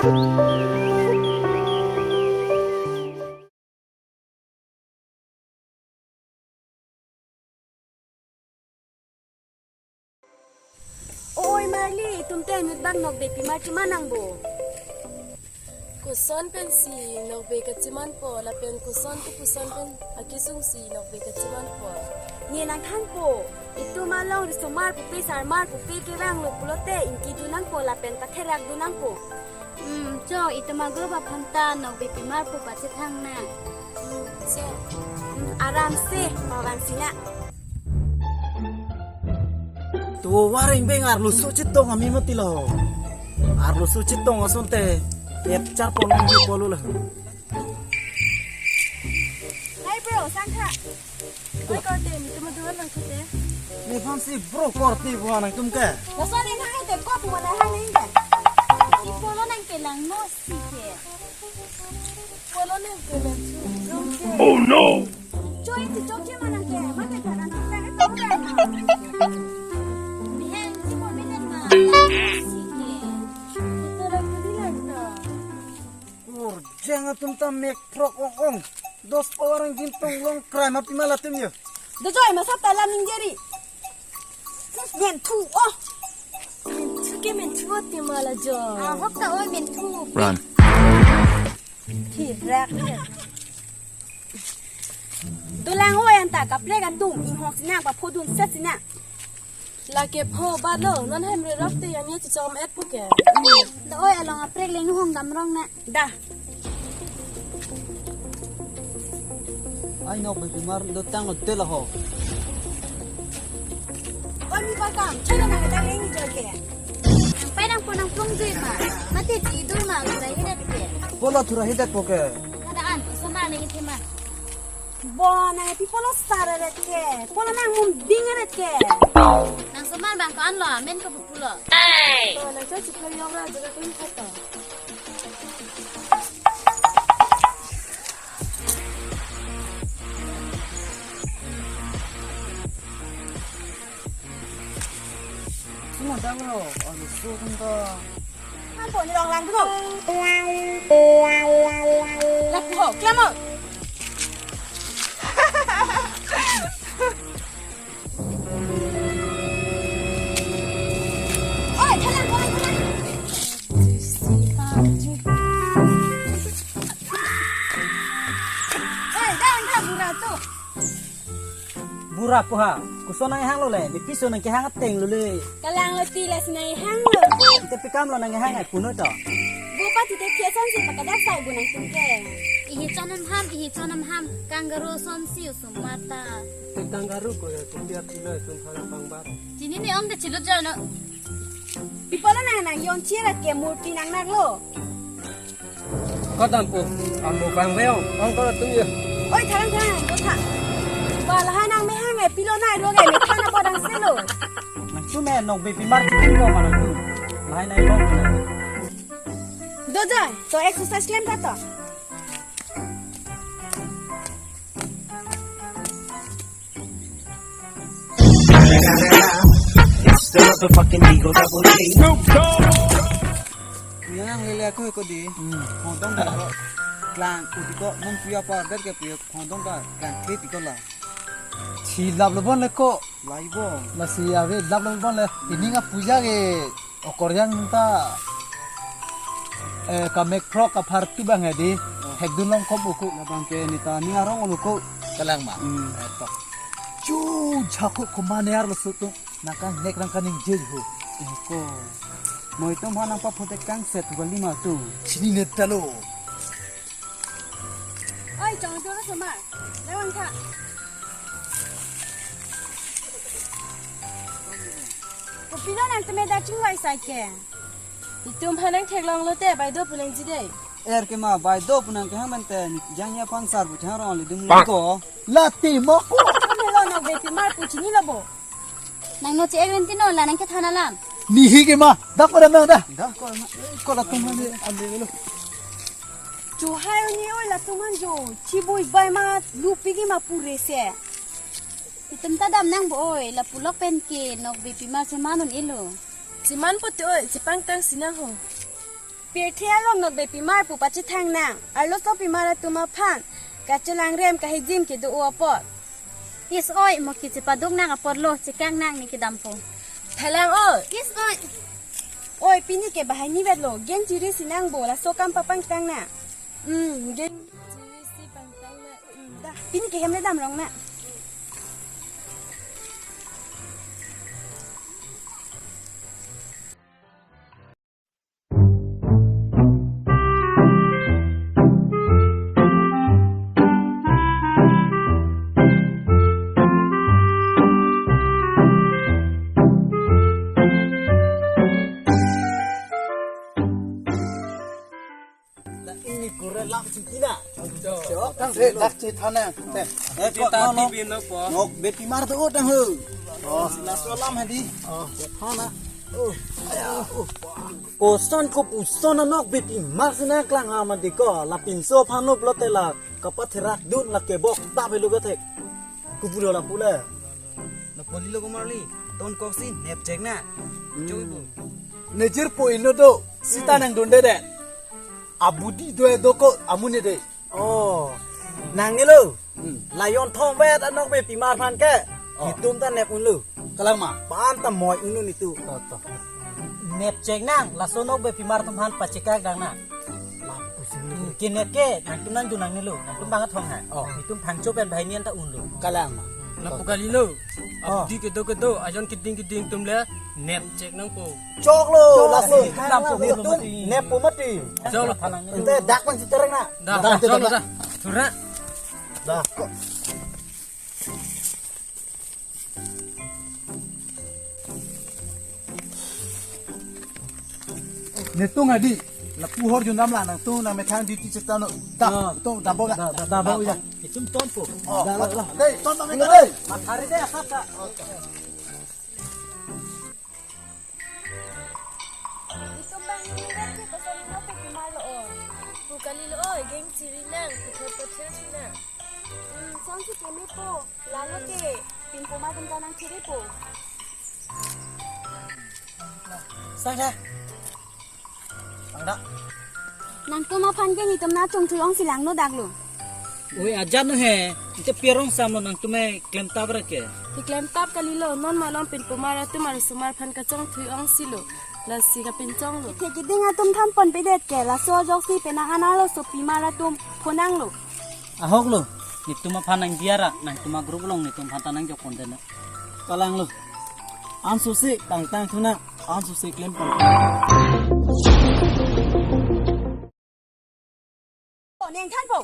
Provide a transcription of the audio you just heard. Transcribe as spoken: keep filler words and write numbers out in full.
Oi Marli, itum te inut bak nokbe pimar chiman nangpo. Koson pensi nokbe kachimanpo, lapen koson kopuson pen akesung si nokbe kachimanpo. Ne nangthanpo, itum along risomar pupe sarmar pupe kevanglo pulote ingki dun nangpo lapen patherak dun nangpo. Hmm, cho, itum agrup aphan ta nokbe pimar pu pachethang nang. Hmm, cho. Hmm, aram se, pavang sina. Tovar ingbeng arloso chetong ami mati lo. Arloso chetong asonte, et char pon nang di polo lo. Hai bro, sangkha. Oi korte, netum aduan nangkute. Nephan si bro korte buan nangtum ke. Lason ne hang te ko buan hang ne ke. Ipolo nangkelang no si ke. Polo nangkelang chu. Oh no! Choi ti chok ke mana ke. Mate thara nang ta to ke. Bihen si mo bihen ma. Si ke. Ito lang ko di lang to. Urjang atum ta mek throk ong ong. Dos power ang jin tong long crime api mala atum yo. Dojoi masa ta lam ningjeri. Menthu oh. Menthu ke menthu ati mala jo. Ahok ta oi menthu. Run. Thirak. Dolang oi anta kaplek atum inghong sinang paphodun set sinang. Lake pho ba lo, non hem re rok te yang ye chichom et puke. Da oi along aprek leng hong dam rong na. Da. Ai nokbe pimar lo tang lo te lo ho. Oi mi bakam, chalo na da leng jo ke. Pai nang po nang plong jui ma. Mati ti dur ma, tura hidet ke. Polo tura hidet puke. Ada an, sama na ite ma. Bo, nang pi polo sar eret ke. Polo nang mum ding eret ke. Nang somar bang ko-an lo, amen ko pupulo. Bo, nang cho chiklo yong ra jaga kun khato. Cuma dang lo, anu so kan ka. Ampo ni long lang dulu. Lapu ho, klemo. Oi, thalang, thalang, thalang. Oi, dang, dang, mura tu. Bura ko ha, koson nang hang lo le, ne piso nang kehang ateng lo le. Kalang lo ti la si nang hang lo. Ite pikam lo nang hang ai puno to. Bo pa ti te khe son si pakadak sai bu nangtum ke. Ihi chonam ham, ihi chonam ham, kangaroo son si usum mata. Te kangaroo ko ya, ko tiap kilo itu hana pangbar. Chini ni om de chilut jano. Pi polo nang nang yon chirat ke murti nang nak lo. Ko dampo, amo bang veong, ong ko tum yo. Oi, thalang thalang, do tha. Ba lahai nang mehang e, pilo nai ro ge, me thana bodang selo. Nangtum e, nokbe pimar chitin ko ma nangtum. Lahai nai ko. Dojoi, to exercise klem ta to. It's the motherfucking Eagle Double G. Yang lele aku ko di. Hmm. Phontong ta ko. Klang, kuti ko, non puya pa, dat ke puya, phontong ta, klang kli ti ko la. Si lap lo bon le ko. Lai bo. Lasi ave lap lo bon le. Ini nga puja ke. Okorjang ta, eh, kamek throk kaphartu bang hedi, oh, hekdun long kop uku. Labang ke neta ning arong uluku. Kalang ma. Hmm. Etok. Chu jhakut kumane arloso tum. Nangkang nek nangkaning je ho. Eko. Moi tum ha nang pa photek kang set bali ma tu. Chini net dalo. Oi, chong tu na sumar. Lewang kha. Kopilo nangtum e dak chingvai sai ke. Itum ha nang theklong lote, baideo pu nangji dei. Er ke ma, baideo pu nang kehang mente, jangya phan sar pu chang rong le dum ko. Lati mo ko. Kami lo nokbe pimar pu chinilo bo. Nang no che-ek len tino la nang kethana lam. Nihi ke ma, dak pada ma dah. Dah ko ma. Ko latum ma ni ambil lo. Chuhai ni oi latum man jo. Chibui bai ma lupi ke ma pure se. Itum ta dam nang bo oi, lapu lok pen ke nokbe pimar cheman un-elo. Cheman pote oi, chepangtang sinang ho. Pirthe along nokbe pimar pu pachethang nang. Arloso pimar atum aphan kachelangrem kahijim kedo-o apot. Is oi, mo kachepaduk nang apotlo, chekak nang ne kedampo. Thalang o. Is oi. Oi, pini ke banghini vetlo, geng chiri si nang bo, laso kam papangtang nang. Hmm, geng chiri si pangtang nang. Hmm, dah, pini ke hem le damrong nang. Ini kure lak si tina. Tang se lak si thana. Eh, ko tati no, no. Nok beti mar tu tang ho. Oh, laso alam hadi. Oh, thana. Oh, aya, oh. Koson kopuson anok beti mar sina klang ha mati ko. Lapinso aphan lo plot la kapatherak dun la kebok ta pelu kethek. Kupulo la pula. Na poli lo komarli, ton koksi nepchek nang. Hmm. Choi bu. Nejir po ino do, sita nang dunde den. Abudi do e do ko amune de. Oh. Nang nilo. Hmm. Layon thong bet anok be pimar aphan ke. Oh. Netum ta nep unlo. Kalang ma. Pan ta moi unu netum. To, to. Nepchek nang, laso nok be pimar atum aphan pachekak dang nang. Lapusing lo. Hmm, kenep ke, nangtum nang dunang nilo, nangtum bang athong ha. Oh. Netum phangcho pen banghini an ta unlo. Kalang ma. Lapu kalilo. Oh. Abdi kedo kedo, ajon keding keding atum le nepchek nangpo. Choklo, choklo, laso. Netum nep po mati. Choklo. Ente dak pen si tereng nang. Dah, dah, choklo dah. Dah. Thura. Dah. Netum adi, lapu hor jundam la nangtum nangmethang duty chetan no. Ta, ah, to dampo ga. Da, da, dampo ya. Netum tonpo. Oh, da, da, da. Dei, ton nang dei. Mathari dei asap ta. Netum banghini vet ke koson nang pe pimar lo o. Pu kalilo o, geng chiri nang, pu thot pother si nang. Hmm, son si keme po, lalo ke, pinpo ma tum ta nang chiri po. Sang ha. Ang da. Nangtum aphan ke netum nangchongthui ong si langno dak lo. Oi, ajat no he. Ite pirong samlo nangtum e klemtap ra ke. Keklemtap kalilo, non malom pinpomar atum arosomar aphan kachongthui ong si lo. Lasi kapinchong lo. Kethe keding atum than ponpedet ke, laso ajoksi penang an arloso pimar atum phonang lo. Ahok lo, netum aphan nangdiya ra, nangtum a-group along netum aphan ta nangjok pon den. Kalang lo. Anso si pangtang thu nang, anso si klem pon. Neng thanpo.